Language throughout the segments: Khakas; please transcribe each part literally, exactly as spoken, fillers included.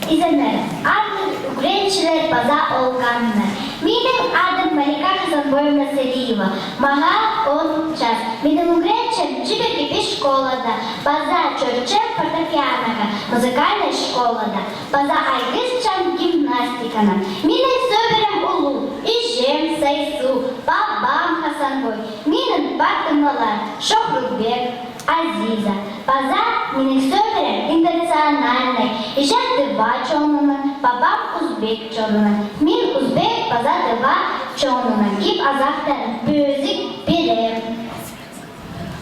Изеннер, аарлығ ӱгренҷілер паза олғаннар. Минің адым Малика Хасанбоевна Салиева. Мағаа он час. Минің ӱгренҷім чибіргі пис школада, паза чӧрчем фортепианоға музыкальный школада, паза айғасчам гимнастиканаң. Минің сӧбірем улуғ, іҷем Сайсу, пабам Хасанбой, минің партымнаңар Шохрутбек, Азиза, паза минің сӧбірем интернациональный, іҷем тыва чонының, пабам узбек чонының. Мин узбек паза тыва чонының кип-азахтарын пӧзік пирем.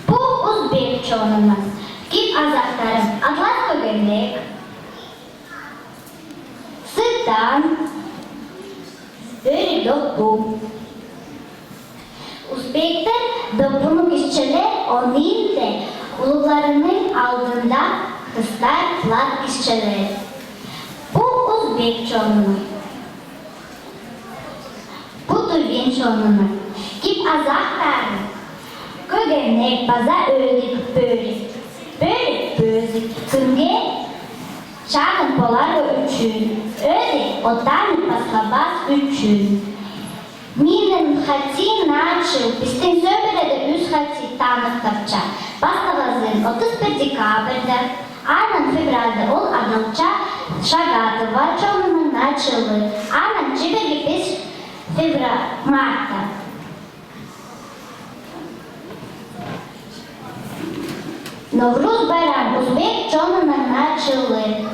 Пу узбек чонының кип-азахтары: атлас кӧгенек, сыттан, ӧрік допу. Узбектер допуны кисчелер, оон иң дее улуғларының алдында хыстар плат кисчелер. Пу узбек чонының. Пу тувин чонының кип-азахтары: кӧгенек паза ӧрік пӧрік. Пӧрік пӧзік, кӱнге чағын поларға ӱчӱн, ӧрік оттанып паслабас ӱчӱн. Минің хати «Наа чыл» пістің сӧбіреде ӱс хати танып тапча. Пастағызын отыс пір декабрьда, анаң февральда ол адалча Шагатова чонының «Наа чылы», анаң чибіргі пис февраль, мартта. Новруз пайрам — узбек чонының «Наа чылы».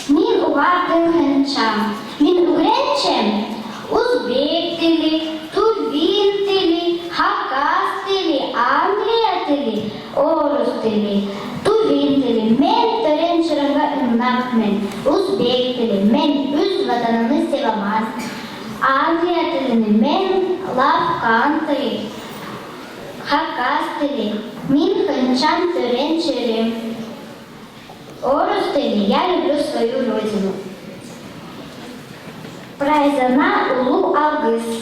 Мин уғаа тың хынчам. Мин ӱгренчем узбек тілі, тувин тілі, хакас тілі, англия тілі, орыс тілі, тувин тілі. Мин тӧреен чирімге ымнаппын. Узбек тілі — мин ӧс ватанымны сыйламаан. Англия тілін мин лаф кантый. Хакас тілі — мин хынчам тӧреен чирім. Орыс тілі — я люблю свою родину. Прайзына улуғ алғыс.